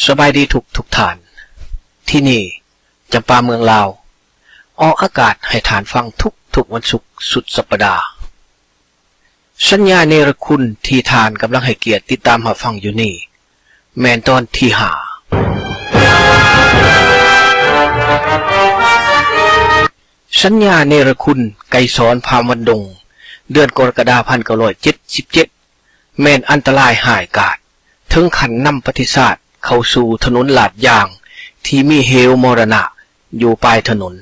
ສະບາຍດີທຸກທຸກທ່ານ. ທີ່ນີ້ ຈຳປາເມືອງລາວ ອອກອາກາດໃຫ້ທ່ານຟັງທຸກໆວັນສຸກສຸດສັບປະດາ. ສັນຍາເນລະຄຸນທີ່ທ່ານກຳລັງໃຫ້ກຽດຕິດຕາມຮັບຟັງຢູ່ນີ້ ແມ່ນຕອນທີຫ້າ. ສັນຍາເນລະຄຸນ ໄກສອນ ພາມວັນດົງ ເດືອນກໍລະກະດາ ພັນເກົ້າຮ້ອຍເຈັດສິບເຈັດ ແມ່ນອັນຕະລາຍຮ້າຍກາດ ເຖິງຂັ້ນນຳປະເທດຊາດເຂົ້າສູ່ຖະໜົນລາດຢາງທີ່ມີເຫວມໍລະນະຢູ່ປາຍຖະໜົນ.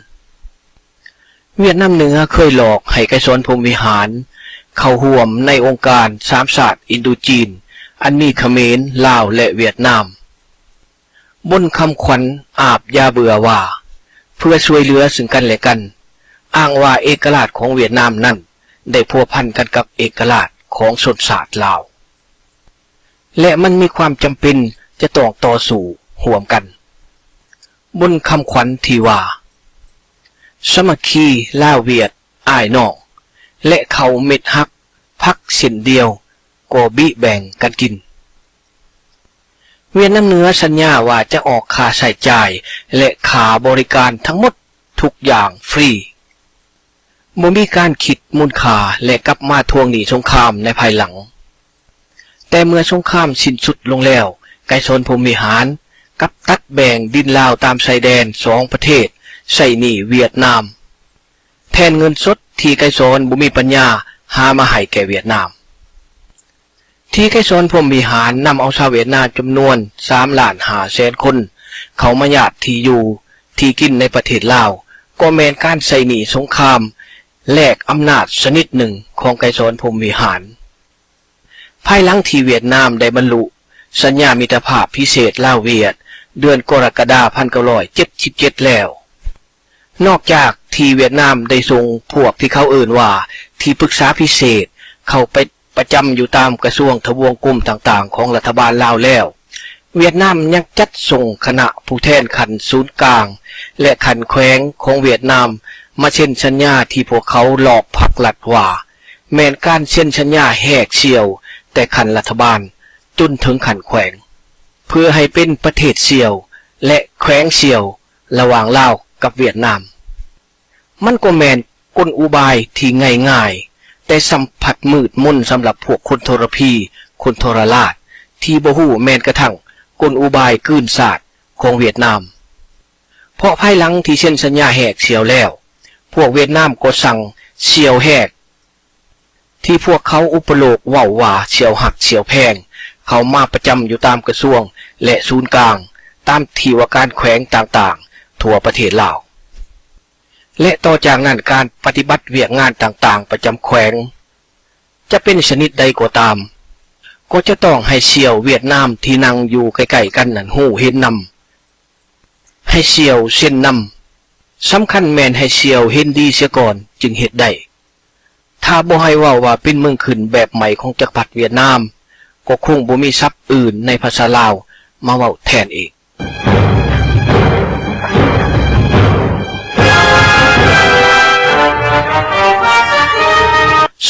ຫວຽດນາມເໜືອເຄີຍຫຼອກໃຫ້ໄກສອນ ພົມວິຫານ ເຂົ້າຮ່ວມໃນອົງການສາມຊາດອິນໂດຈີນ ອັນມີຂະເໝນ, ລາວ ແລະ ຫວຽດນາມ ບົນຄຳຂວັນອາບຢາເບື່ອວ່າ ເພື່ອຊ່ວຍເຫຼືອຊຶ່ງກັນແລະກັນ, ອ້າງວ່າເອກະລາດຂອງຫວຽດນາມນັ້ນໄດ້ພົວພັນກັນກັບເອກະລາດຂອງຊົນຊາດລາວ ແລະ ມັນມີຄວາມຈຳເປັນຈະຕ້ອງຕໍ່ສູ້ຮ່ວມກັນ. ບົນຄຳຂວັນທີ່ວ່າ ສາມັກຄີລາວຫວຽດອ້າຍນ້ອງ ແລະ ເຂົ້າເມັດຮັກ ຜັກເສັ້ນດຽວກໍບິແບ່ງກັນກິນ. ຫວຽດນາມເໜືອສັນຍາວ່າຈະອອກຄ່າໃຊ້ຈ່າຍ ແລະ ຄ່າບໍລິການທັງໝົດທຸກຢ່າງຟຣີ ບໍ່ມີການຄິດມູນຄ່າ ແລະ ກັບມາທວງໜີ້ສົງຄາມໃນພາຍຫຼັງ. ແຕ່ເມື່ອສົງຄາມສິ້ນສຸດລົງແລ້ວ, ໄກສອນ ພົມວິຫານ ກັບຕັດແບ່ງດິນລາວຕາມຊາຍແດນສອງປະເທດໃຊ້ໜີ້ຫວຽດນາມ ແທນເງິນສົດທີ່ໄກສອນບໍ່ມີປັນຍາຫາມາໃຫ້ແກ່ຫວຽດນາມ. ທີ່ໄກສອນ ພົມວິຫານ ນຳເອົາຊາວຫວຽດນາມຈຳນວນສາມລ້ານຫ້າແສນຄົນ ເຂົ້າມາຍາດທີ່ຢູ່ທີ່ກິນໃນປະເທດລາວ ກໍແມ່ນການໃຊ້ໜີ້ສົງຄາມແລກອຳນາດຊະນິດໜຶ່ງຂອງໄກສອນ ພົມວິຫານ. ພາຍຫຼັງທີ່ຫວຽດນາມໄດ້ບັນລຸສັນຍາມິດຕະພາບພິເສດລາວຫວຽດ ເດືອນກໍລະກະດາ ພັນເກົ້າຮ້ອຍເຈັດສິບເຈັດແລ້ວ, ນອກຈາກທີ່ຫວຽດນາມໄດ້ສົ່ງພວກທີ່ເຂົາເອີ້ນວ່າທີ່ປຶກສາພິເສດເຂົ້າໄປປະຈຳຢູ່ຕາມກະຊວງທະບວງກົມຕ່າງໆຂອງລັດຖະບານລາວແລ້ວ, ຫວຽດນາມຍັງຈັດສົ່ງຄະນະຜູ້ແທນຂັ້ນສູນກາງ ແລະ ຂັ້ນແຂວງຂອງຫວຽດນາມມາເຊັນສັນຍາທີ່ພວກເຂົາຫຼອກພັກລັດວ່າ ແມ່ນການເຊັນສັນຍາແຫກສ່ຽວແຕ່ຂັ້ນລັດຖະບານຈົນເຖິງຂັ້ນແຂວງ ເພື່ອໃຫ້ເປັນປະເທດສ່ຽວ ແລະ ແຂວງສ່ຽວລະຫວ່າງລາວກັບຫວຽດນາມ. ມັນກໍແມ່ນກົນອຸບາຍທີ່ງ່າຍໆ ແຕ່ສ່ຳພັດມືດມົນສຳລັບພວກຄົນທໍລະພີ, ຄົນທໍລະລາດ ທີ່ບໍ່ຮູ້ແມ່ນກະທັ່ງກົນອຸບາຍກືນຊາດຂອງຫວຽດນາມ. ເພາະພາຍຫຼັງທີ່ເຊັນສັນຍາແຫກສ່ຽວແລ້ວ, ພວກຫວຽດນາມກໍສັ່ງສ່ຽວແຫກ ທີ່ພວກເຂົາອຸປະໂລກເວົ້າວ່າສ່ຽວຮັກສ່ຽວແພງ ເຂົ້າມາປະຈຳຢູ່ຕາມກະຊວງ ແລະ ສູນກາງ ຕາມທີ່ວ່າການແຂວງຕ່າງໆທົ່ວປະເທດລາວ ແລະ ຕໍ່ຈາກນັ້ນການປະຕິບັດວຽກງານຕ່າງໆປະຈຳແຂວງ ຈະເປັນຊະນິດໃດກໍຕາມ ກໍຈະຕ້ອງໃຫ້ສ່ຽວຫວຽດນາມທີ່ນັ່ງຢູ່ໃກ້ໆກັນນັ້ນຮູ້ເຫັນນຳ ໃຫ້ສ່ຽວເຊັນນຳ. ສຳຄັນແມ່ນໃຫ້ສ່ຽວເຫັນດີເສຍກ່ອນຈຶ່ງເຮັດໄດ້. ຖ້າບໍ່ໃຫ້ເວົ້າວ່າເປັນເມືອງຂຶ້ນແບບໃໝ່ຂອງຈັກກະພັດຫວຽດນາມ, ກໍຄົງບໍ່ມີສັບອື່ນໃນພາສາລາວມາເວົ້າແທນອີກ.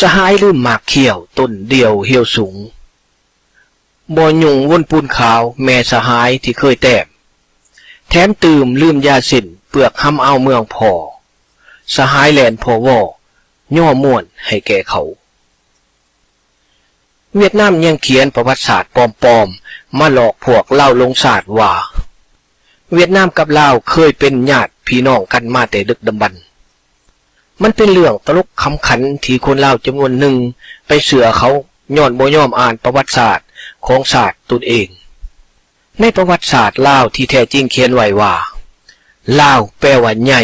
ສະຫາຍລືມໝາກຂ້ຽວຕົ້ນດ່ຽວຫ່ຽວສູງ. ບໍ່ຫຍຸ້ງວົນປູນຂາວແມ່ສະຫາຍທີ່ເຄີຍແຕ້ມ, ແຖມຕື່ມລືມຢາເສັ້ນເປືອກຫຳອາວເມືອງພໍ່, ສະຫາຍແລ່ນພໍວໍ ຍໍມ່ວນໃຫ້ແກ່ເຂົາ. ຫວຽດນາມຍັງຂຽນປະຫວັດສາດປອມໆ ມາຫຼອກພວກລາວຫຼົງຊາດວ່າ ຫວຽດນາມກັບລາວເຄີຍເປັນຍາດພີ່ນ້ອງກັນມາແຕ່ດຶກດຳບັນ. ມັນເປັນເລື່ອງຕະຫຼົກຂຳຂັນທີ່ຄົນລາວຈຳນວນໜຶ່ງໄປເຊື່ອເຂົາຍ້ອນບໍ່ຍອມອ່ານປະຫວັດສາດຂອງຊາດຕົນເອງ. ໃນປະຫວັດສາດລາວທີ່ແທ້ຈິງຂຽນໄວ້ວ່າ ລາວແປວ່າໃຫຍ່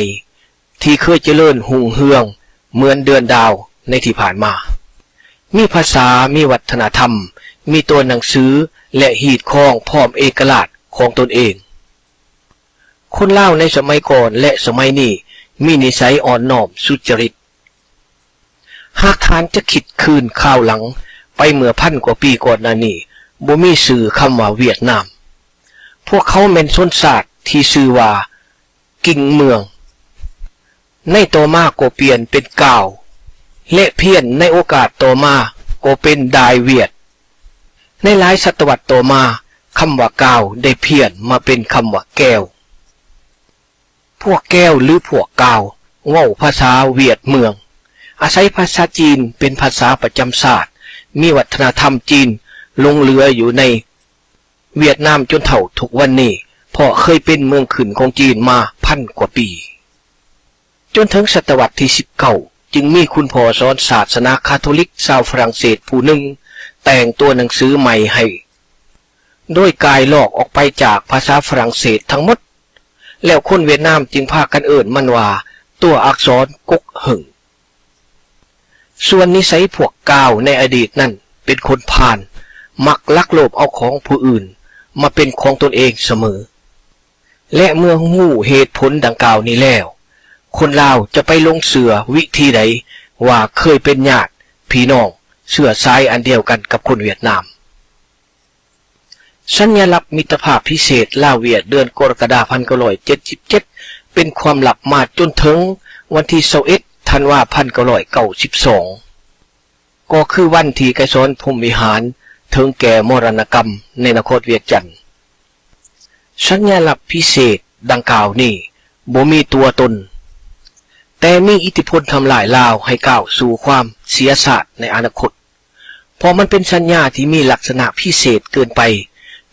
ທີ່ເຄີຍຈະເລີນຮຸ່ງເຮືອງເໝືອນເດືອນດາວໃນທີ່ຜ່ານມາ, ມີພາສາ, ມີວັດທະນະທຳ, ມີຕົວໜັງສື ແລະ ຮີດຄອງພ້ອມເອກະລາດຂອງຕົນເອງ. ຄົນລາວໃນສະໄໝກ່ອນ ແລະ ສະໄໝນີ້ ມີນິໄສອ່ອນນ້ອມສຸດຈະລິດ. ຫາກທ່ານຈະຄິດຄືນຄາວຫຼັງໄປເມື່ອພັນກວ່າປີກ່ອນໜ້ານີ້, ບໍ່ມີຊື່ຄຳວ່າຫວຽດນາມ. ພວກເຂົາແມ່ນຊົນຊາດທີ່ຊື່ວ່າ ກິ່ງເມືອງ. ໃນຕໍ່ມາກໍປ່ຽນເປັນກາວ ແລະ ພຽນໃນໂອກາດຕໍ່ມາກໍເປັນດາຍຫວຽດ. ໃນຫຼາຍສະຕະວັດຕໍ່ມາ, ຄຳວ່າກາວໄດ້ພຽນມາເປັນຄຳວ່າແກວ. ພວກແກວ ຫຼື ພວກກາວ ເວົ້າພາສາຫວຽດເມືອງ, ອາໄສພາສາຈີນເປັນພາສາປະຈຳຊາດ, ມີວັດທະນະທຳຈີນຫຼົງເຫຼືອຢູ່ໃນຫວຽດນາມຈົນເທົ່າທຸກວັນນີ້, ເພາະເຄີຍເປັນເມືອງຂຶ້ນຂອງຈີນມາພັນກວ່າປີ. ຈົນເຖິງສະຕະວັດທີສິບເກົ້າ ຈຶ່ງມີຄຸນພໍ່ສອນສາສະໜາຄາໂທລິກຊາວຝຣັ່ງເສດຜູ້ໜຶ່ງແຕ່ງຕົວໜັງສືໃໝ່ໃຫ້ ໂດຍກາຍລອກອອກໄປຈາກພາສາຝຣັ່ງເສດທັງໝົດ, ແລ້ວຄົນຫວຽດນາມຈຶ່ງພາກັນເອີ້ນມັນວ່າຕົວອັກສອນກົກເຫິງ. ສ່ວນນິໄສພວກກາວໃນອະດີດນັ້ນເປັນຄົນພານ, ມັກລັກໂລບເອົາຂອງຜູ້ອື່ນມາເປັນຂອງຕົນເອງສະເໝີ. ແລະ ເມື່ອຮູ້ເຫດຜົນດັ່ງກ່າວນີ້ແລ້ວ, ຄົນລາວຈະໄປຫຼົງເຊື່ອວິທີໃດວ່າເຄີຍເປັນຍາດພີ່ນ້ອງເຊື້ອສາຍອັນດຽວກັນກັບຄົນຫວຽດນາມ? ສັນຍາລັບມິດຕະພາບພິເສດລາວຫວຽດເດືອນກໍລະກະດາພັນເກົ້າຮ້ອຍເຈັດສິບເຈັດ ເປັນຄວາມລັບມາຈົນເຖິງວັນທີຊາວເອັດທັນວາພັນເກົ້າຮ້ອຍເກົ້າສິບສອງ ກໍຄືວັນທີ່ໄກສອນ ພົມວິຫານ ເຖິງແກ່ມໍລະນະກຳໃນນະຄອນວຽງຈັນ. ສັນຍາລັບພິເສດດັ່ງກ່າວນີ້ບໍ່ມີຕົວຕົນ, ແຕ່ມີອິດທິພົນທຳລາຍລາວໃຫ້ກ້າວສູ່ຄວາມເສຍຊາດໃນອະນາຄົດ, ເພາະມັນເປັນສັນຍາທີ່ມີລັກສະນະພິເສດເກີນໄປ,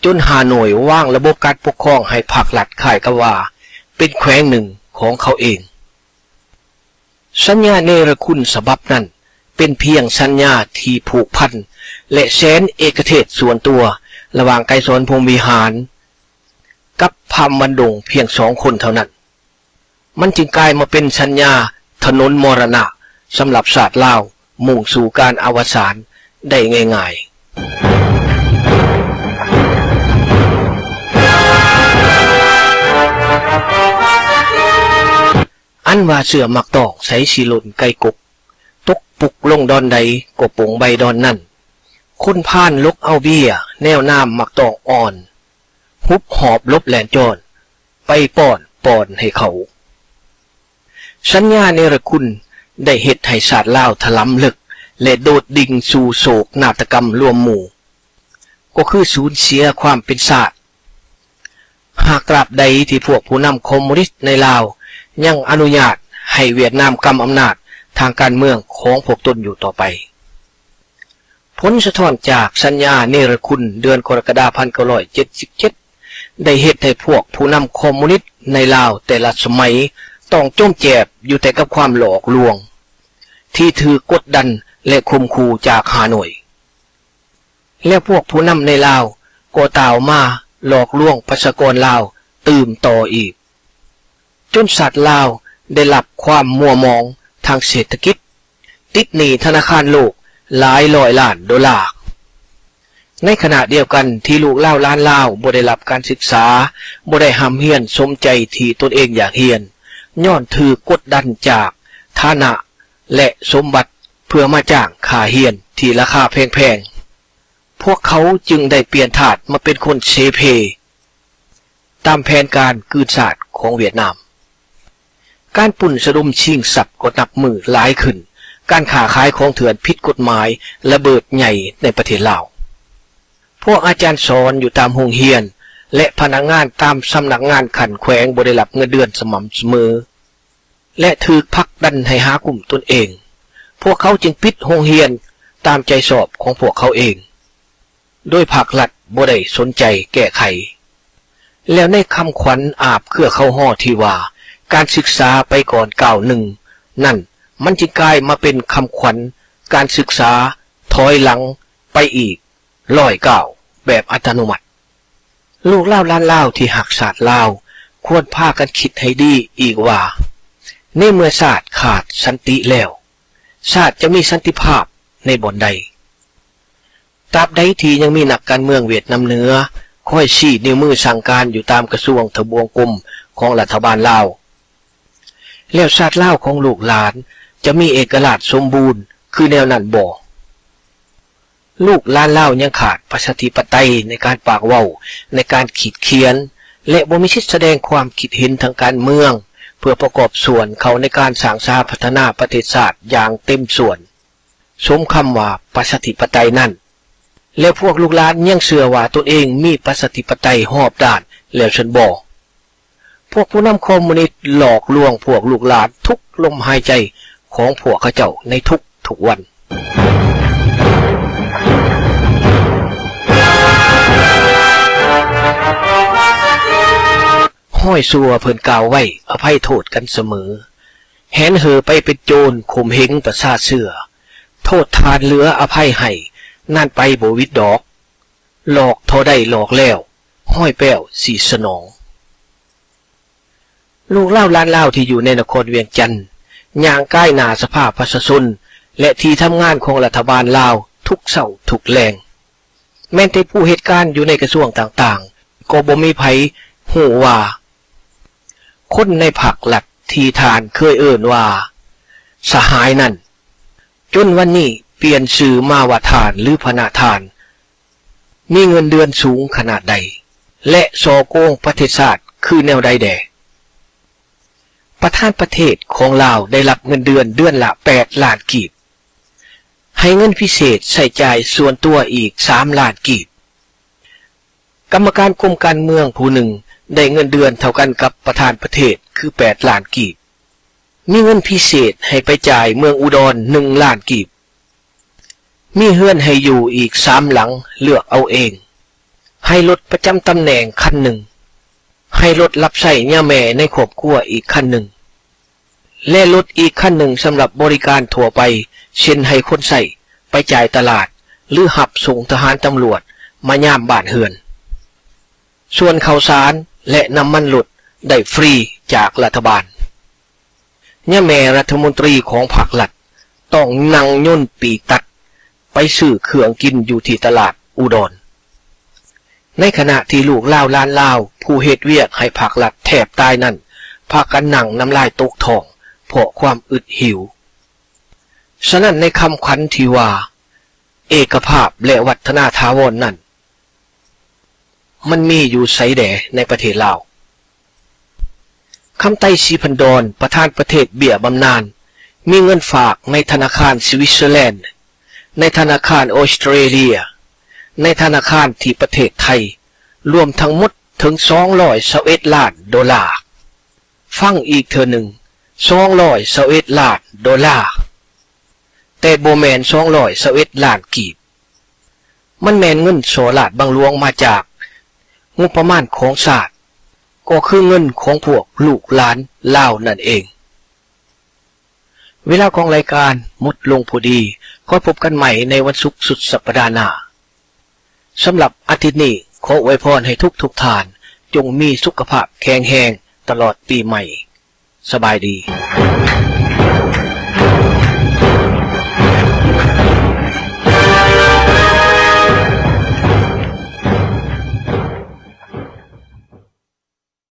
ຈົນຮ່າໂນ້ຍວາງລະບົບການປົກຄອງໃຫ້ພາກລັດຄ້າຍກັບວ່າເປັນແຂວງໜຶ່ງຂອງເຂົາເອງ. ສັນຍາເນລະຄຸນສະບັບນັ້ນເປັນພຽງສັນຍາທີ່ຜູກພັນ ແລະ ແສນເອກະເທດສ່ວນຕົວລະຫວ່າງໄກສອນ ພົມວິຫານ ກັບພາມວັນດົງພຽງສອງຄົນເທົ່ານັ້ນ. ມັນຈຶ່ງກາຍມາເປັນສັນຍາຖະໜົນມໍລະນະສຳລັບຊາດລາວ ມຸ່ງສູ່ການອະວະສານໄດ້ງ່າຍໆ. ອັນວ່າເສື້ອໝາກຕອງໃສສີຫຼົ່ນໄກ່ກົກ, ຕົກປຸກລົງດອນໃດກໍປົງໃບດອນນັ້ນ, ຄົນພານຫຼົກເອົາເບ້ຍແນວນ້ຳໝາກຕອງອ່ອນ, ຮຸບຫອບຫຼົບແລ່ນຈ້ອນ, ໄປປ້ອນປ້ອນໃຫ້ເຂົາ. ສັນຍາເນລະຄຸນໄດ້ເຮັດໃຫ້ຊາດລາວຖະຫຼຳເລິກ ແລະ ໂດດດິ່ງສູ່ໂສກນາດຕະກຳລວມໝູ່, ກໍຄືສູນເສຍຄວາມເປັນຊາດ. ຫາກຕາບໃດທີ່ພວກຜູ້ນຳຄອມມູນິດໃນລາວຍັງອະນຸຍາດໃຫ້ຫວຽດນາມກຳອຳນາດທາງການເມືອງຂອງພວກຕົນຢູ່ຕໍ່ໄປ. ຜົນສະທ້ອນຈາກສັນຍາເນລະຄຸນເດືອນກໍລະກະດາພັນເກົ້າຮ້ອຍເຈັດສິບເຈັດ ໄດ້ເຮັດໃຫ້ພວກຜູ້ນຳຄອມມູນິດໃນລາວແຕ່ລະສະໄໝຕ້ອງຈົມແຈບຢູ່ແຕ່ກັບຄວາມຫຼອກລວງ ທີ່ຖືກກົດດັນ ແລະ ຂົ່ມຂູ່ຈາກຮ່າໂນ້ຍ. ແລ້ວພວກຜູ້ນຳໃນລາວກໍຕາວມາຫຼອກລວງປະຊາກອນລາວຕື່ມຕໍ່ອີກ, ຈົນຊາດລາວໄດ້ຮັບຄວາມມົວໝອງທາງເສດຖະກິດ, ຕິດໜີ້ທະນາຄານໂລກຫຼາຍຮ້ອຍລ້ານໂດລາ. ໃນຂະນະດຽວກັນທີ່ລູກລາວຫຼານລາວບໍ່ໄດ້ຮັບການສຶກສາ, ບໍ່ໄດ້ຮ່ຳຮຽນສົມໃຈທີ່ຕົນເອງຢາກຮຽນ, ຍ້ອນຖືກກົດດັນຈາກຖານະ ແລະ ສົມບັດ ເພື່ອມາຈ້າງຄ່າຮຽນທີ່ລາຄາແພງໆ, ພວກເຂົາຈຶ່ງໄດ້ປ່ຽນທາດມາເປັນຄົນເສເພ ຕາມແຜນການກືນຊາດຂອງຫວຽດນາມ. ການປຸ້ນສະດົມຊິງຊັບກໍນັບມື້ຫຼາຍຂຶ້ນ, ການຄ້າຂາຍຂອງເຖື່ອນຜິດກົດໝາຍລະເບີດໃຫຍ່ໃນປະເທດລາວ. ພວກອາຈານສອນຢູ່ຕາມໂຮງຮຽນ ແລະ ພະນັກງານຕາມສຳນັກງານຂັ້ນແຂວງບໍ່ໄດ້ຮັບເງິນເດືອນສະໝ່ຳສະເໝີ ແລະ ຖືກຜັກດັນໃຫ້ຫາກຸ້ມຕົນເອງ. ພວກເຂົາຈຶ່ງປິດໂຮງຮຽນຕາມໃຈຊອບຂອງພວກເຂົາເອງ, ໂດຍພາກລັດບໍ່ໄດ້ສົນໃຈແກ້ໄຂ. ແລ້ວໃນຄຳຂວັນອາບເຄືອເຂົາຮໍທີ່ວ່າ ການສຶກສາໄປກ່ອນກ້າວໜຶ່ງນັ້ນ, ມັນຈຶ່ງກາຍມາເປັນຄຳຂວັນການສຶກສາຖອຍຫຼັງໄປອີກ ຮ້ອຍເກົ້າ ແບບອັດຕະໂນມັດ. ລູກລາວຫຼານລາວທີ່ຮັກຊາດລາວ ຄວນພາກັນຄິດໃຫ້ດີອີກວ່າ ໃນເມື່ອຊາດຂາດສັນຕິແລ້ວ, ຊາດຈະມີສັນຕິພາບໃນບ່ອນໃດ? ຕາບໃດທີ່ຍັງມີນັກການເມືອງຫວຽດນາມເໜືອຄອຍຊີ້ນິ້ວມືສັ່ງການຢູ່ຕາມກະຊວງທະບວງກົມຂອງລັດຖະບານລາວ, ແລ້ວຊາດລາວຂອງລູກຫຼານຈະມີເອກະລາດສົມບູນຄືແນວນັ້ນບໍ່? ລູກຫຼານລາວຍັງຂາດປະຊາທິປະໄຕໃນການປາກເວົ້າ, ໃນການຂີດຂຽນ ແລະ ບໍ່ມີສິດສະແດງຄວາມຄິດເຫັນທາງການເມືອງ ເພື່ອປະກອບສ່ວນເຂົ້າໃນການສ້າງສາພັດທະນາປະເທດຊາດຢ່າງເຕັມສ່ວນ ສົມຄຳວ່າປະຊາທິປະໄຕນັ້ນ. ແລ້ວພວກລູກຫຼານຍັງເຊື່ອວ່າຕົນເອງມີປະຊາທິປະໄຕຮອບດ້ານແລ້ວຊັ້ນບໍ? ພວກຜູ້ນຳຄອມມູນິດຫຼອກລວງພວກລູກຫຼານທຸກລົມຫາຍໃຈຂອງພວກເຂົາເຈົ້າໃນທຸກໆວັນ. ຮ້ອຍຊົ່ວເພິ່ນກ່າວໄວ້ອະໄພໂທດກັນສະເໝີ. ແຫນເຫີໄປເປັນໂຈນຂົ່ມເຫງປະຊາເຊື່ອ. ໂທດທ່ານເຫຼືອອະໄພໃຫ້, ນັ້ນໄປບໍ່ຫວິດດອກ. ຫຼອກເທົ່າໃດຫຼອກແລ້ວ, ຮ້ອຍແປ້ວຊິສະໜອງ. ລູກລາວຫຼານລາວທີ່ຢູ່ໃນນະຄອນວຽງຈັນ ຍ່າງກາຍໜ້າສະພາປະຊາຊົນ ແລະ ທີ່ທຳງານຂອງລັດຖະບານລາວທຸກເຊົ້າທຸກແລງ. ແມ່ນແຕ່ຜູ້ເຮັດການຢູ່ໃນກະຊວງຕ່າງໆ ກໍບໍ່ມີໃຜຮູ້ວ່າ ຄົນໃນພັກລັດທີ່ທ່ານເຄີຍເອີ້ນວ່າສະຫາຍນັ້ນ ຈົນວັນນີ້ປ່ຽນຊື່ມາວ່າທ່ານ ຫຼື ພະນະທ່ານ ມີເງິນເດືອນສູງຂະໜາດໃດ ແລະ ສໍ້ໂກງປະເທດຊາດຄືແນວໃດແດ່? ປະທານປະເທດຂອງລາວໄດ້ຮັບເງິນເດືອນເດືອນລະແປດລ້ານກີບ, ໃຫ້ເງິນພິເສດໃຊ້ຈ່າຍສ່ວນຕົວອີກສາມລ້ານກີບ. ກຳມະການກົມການເມືອງຜູ້ໜຶ່ງໄດ້ເງິນເດືອນເທົ່າກັນກັບປະທານປະເທດຄືແປດລ້ານກີບ. ມີເງິນພິເສດໃຫ້ໄປຈ່າຍເມືອງອຸດອນໜຶ່ງລ້ານກີບ. ມີເຮືອນໃຫ້ຢູ່ອີກສາມຫຼັງເລືອກເອົາເອງ. ໃຫ້ລົດປະຈຳຕຳແໜ່ງຄັນໜຶ່ງ. ໃຫ້ລົດຮັບໃຊ້ຍາແມ່ໃນຄອບຄົວອີກຄັນໜຶ່ງ. ແລະ ລົດອີກຄັນໜຶ່ງສຳລັບບໍລິການທົ່ວໄປ ເຊັ່ນ ໃຫ້ຄົນໃຊ້ໄປຈ່າຍຕະຫຼາດ ຫຼື ຮັບສົ່ງທະຫານຕຳຫຼວດມາຍາມບ້ານເຮືອນ. ສ່ວນເຂົ້າສານ ແລະ ນ້ຳມັນລົດໄດ້ຟຣີຈາກລັດຖະບານ. ຍາແມ່ລັດຖະມົນຕີຂອງພັກລັດ ຕ້ອງນັ່ງຍົນປີກຕັດໄປຊື້ເຄື່ອງກິນຢູ່ທີ່ຕະຫຼາດອຸດອນ. ໃນຂະນະທີ່ລູກລາວຫຼານລາວຜູ້ເຮັດວຽກໃຫ້ພັກລັດແທບຕາຍນັ້ນ ພາກັນນັ່ງນ້ຳລາຍຕົກທ້ອງເພາະຄວາມອຶດຫິວ. ສະນັ້ນໃນຄຳຂວັນທີ່ວ່າ ເອກະພາບ ແລະ ວັດທະນາຖາວອນນັ້ນ ມັນມີຢູ່ໃສແດ່ໃນປະເທດລາວ? ຄຳໄຕ ສີພັນດອນ ປະທານປະເທດເບ້ຍບຳນານ ມີເງິນຝາກໃນທະນາຄານສະວິດເຊີແລນ, ໃນທະນາຄານອົດສະຕຣາເລຍ, ໃນທະນາຄານທີ່ປະເທດໄທ ລວມທັງໝົດເຖິງສອງຮ້ອຍຊາວເອັດລ້ານໂດລາ. ຟັງອີກເທື່ອໜຶ່ງ, ສອງຮ້ອຍຊາວເອັດລ້ານໂດລາ, ແຕ່ບໍ່ແມ່ນສອງຮ້ອຍຊາວເອັດລ້ານກີບ. ມັນແມ່ນເງິນສໍ້ລາດບັງຫຼວງມາຈາກງົບປະມານຂອງຊາດ, ກໍຄືເງິນຂອງພວກລູກຫຼານລາວນັ້ນເອງ. ເວລາຂອງລາຍການໝົດລົງພໍດີ, ຂໍພົບກັນໃໝ່ໃນວັນສຸກສຸດສັບປະດາໜ້າ. ສຳລັບອາທິດນີ້, ຂໍອວຍພອນໃຫ້ທຸກໆທ່ານ ຈົ່ງມີສຸຂະພາບແຂງແຮງຕະຫຼອດປີໃໝ່. ສະບາຍດີ.